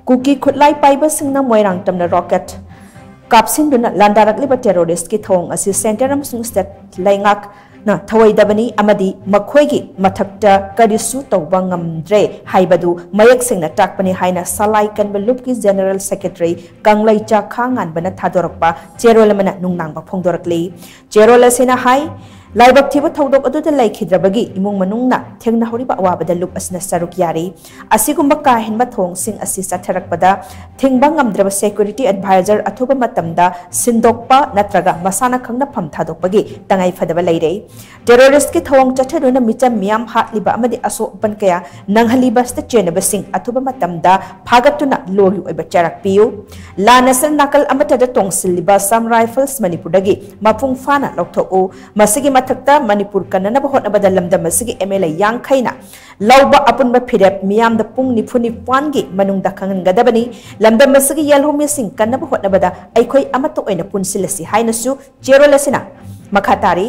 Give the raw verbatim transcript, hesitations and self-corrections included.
ꯀꯨꯀꯤ ꯈꯨꯠꯂꯥꯏ ꯄꯥꯏꯕꯁꯤꯡꯅ ꯃꯣꯏꯔꯥꯡ ꯇꯝꯅ ꯔꯣꯀꯦꯠ ꯀꯥꯞꯁꯤꯟꯗꯨꯅ ꯂꯥꯟꯗꯥꯔꯛꯂꯤꯕ ꯇꯦꯔꯣꯔꯤꯁ꯭ꯠꯀꯤ ꯊꯧꯑꯣꯡ ꯑꯁꯤ ꯁꯦꯟꯇꯔ ꯑꯃꯁꯨꯡ ꯁ꯭ꯇꯦꯠ ꯂꯩꯉꯥꯛꯅ ꯊꯧꯑꯣꯏꯗꯕꯅꯤ ꯑꯃꯗꯤ ꯃꯈꯣꯏꯒꯤ ꯃꯊꯛꯇ ꯀꯔꯤꯁꯨ ꯇꯧꯕ ꯉꯝꯗ꯭ꯔꯦ ꯍꯥꯏꯕꯗꯨ ꯃꯌꯦꯛ ꯁꯦꯡꯅ ꯇꯥꯛꯄꯅꯤ ꯍꯥꯏꯅ ꯁꯂꯥꯏ ꯀꯟꯕ ꯂꯨꯞꯀꯤ ꯖꯦꯅꯔꯦꯜ ꯁꯦꯀ꯭ꯔꯦꯇꯔꯤ ꯀꯪꯂꯩꯆꯥ ꯈꯥꯉꯥꯟꯕꯅ ꯊꯥꯗꯣꯔꯛꯄ ꯆꯦꯔꯣꯜ ꯑꯃꯅ ꯅꯨꯡꯅꯥꯡꯕ ꯐꯣꯡꯗꯣꯔꯛꯂꯤ꯫ ꯆꯦꯔꯣꯜ ꯑꯁꯤꯅ ꯍꯥꯏ, ꯂꯥꯏꯕꯛ ꯊꯤꯕ ꯊꯧꯗꯣꯛ ꯑꯗꯨꯗ ꯂꯩꯈꯤꯗ꯭ꯔꯕꯒꯤ ꯏꯃꯨꯡ ꯃꯅꯨꯡꯅ ꯊꯦꯡꯅꯍꯧꯔꯤꯕ ꯑꯋꯥꯕꯗ ꯂꯨꯞ ꯑꯁꯤꯅ ꯁꯔꯨꯛ ꯌꯥꯔꯤ꯫ ꯑꯁꯤꯒꯨꯝꯕ ꯀꯥ ꯍꯦꯟꯕ ꯊꯧꯑꯣꯡꯁꯤꯡ ꯑꯁꯤ ꯆꯠꯊꯔꯛꯄꯗ ꯊꯤꯡꯕ ꯉꯝꯗ꯭ꯔꯕ ꯁꯦꯀ꯭ꯌꯨꯔꯤꯇꯤ ꯑꯦꯗꯚꯥꯏꯖꯔ ꯑꯊꯨꯕ ꯃꯇꯝꯗ ꯁꯤꯟꯗꯣꯛꯄ ꯅꯠꯇ꯭ꯔꯒ ꯃꯁꯥꯅ ꯈꯪꯅꯐꯝ ꯊꯥꯗꯣꯛꯄꯒꯤ ꯇꯉꯥꯏ ꯐꯗꯕ ꯂꯩꯔꯦ꯫ ꯇꯦꯔꯣꯔꯤꯁ꯭ꯠꯀꯤ ꯊꯧꯑꯣꯡ ꯆꯠꯊꯗꯨꯅ ꯃꯤꯆꯝ ꯃꯤꯌꯥꯝ ꯍꯥꯠꯂꯤꯕ ꯑꯃꯗꯤ ꯑꯁꯣꯛ ꯑꯄꯟ ꯀꯌꯥ ꯅꯪꯍꯜꯂꯤꯕ ꯑꯁꯤꯗ ꯆꯦꯟꯅꯕꯁꯤꯡ ꯑꯊꯨꯕ ꯃꯇꯝꯗ ꯐꯥꯒꯠꯇꯨꯅ ꯂꯣꯒꯤ ꯑꯣꯏꯕ ꯆꯩꯔꯥꯛ ꯄꯤꯌꯨ꯫ ꯂꯥꯟ ꯑꯁꯤꯗ ꯅꯥꯀꯜ ꯑꯃꯠꯇꯗ ꯇꯣꯡꯁꯤꯜꯂꯤꯕ Assam Rifles ꯃꯅꯤꯄꯨꯔꯗꯒꯤ ꯃꯄꯨꯡ ꯐꯥꯅ ꯂꯧꯊꯣꯛꯎ꯫ ꯃꯁꯤꯒꯤ ꯃꯊꯛꯇ ꯃꯅꯤꯄꯨꯔ ꯀꯟꯅꯅꯕ ꯍꯣꯠꯅꯕꯗ ꯂꯝꯗꯝ ꯑꯁꯤꯒꯤ ꯑꯦꯝ ꯑꯦꯜ ꯑꯦ ꯌꯥꯡꯈꯩꯅ ꯂꯧꯕ ꯑꯄꯨꯟꯕ ꯐꯤꯔꯦꯞ ꯃꯤꯌꯥꯝꯗ ꯄꯨꯡ ꯅꯤꯐꯨ ꯅꯤꯄꯥꯟꯒꯤ ꯃꯅꯨꯡꯗ ꯈꯪꯍꯟꯒꯗꯕꯅꯤ꯫ ꯂꯝꯗꯝ ꯑꯁꯤꯒꯤ ꯌꯦꯜꯍꯧꯃꯤꯁꯤꯡ ꯀꯟꯅꯕ ꯍꯣꯠꯅꯕꯗ ꯑꯩꯈꯣꯏ ꯑꯃꯠꯇ ꯑꯣꯏꯅ ꯄꯨꯟꯁꯤꯜꯂꯁꯤ ꯍꯥꯏꯅꯁꯨ ꯆꯦꯔꯣꯜ ꯑꯁꯤꯅ ꯃꯈꯥ ꯇꯥꯔꯤ꯫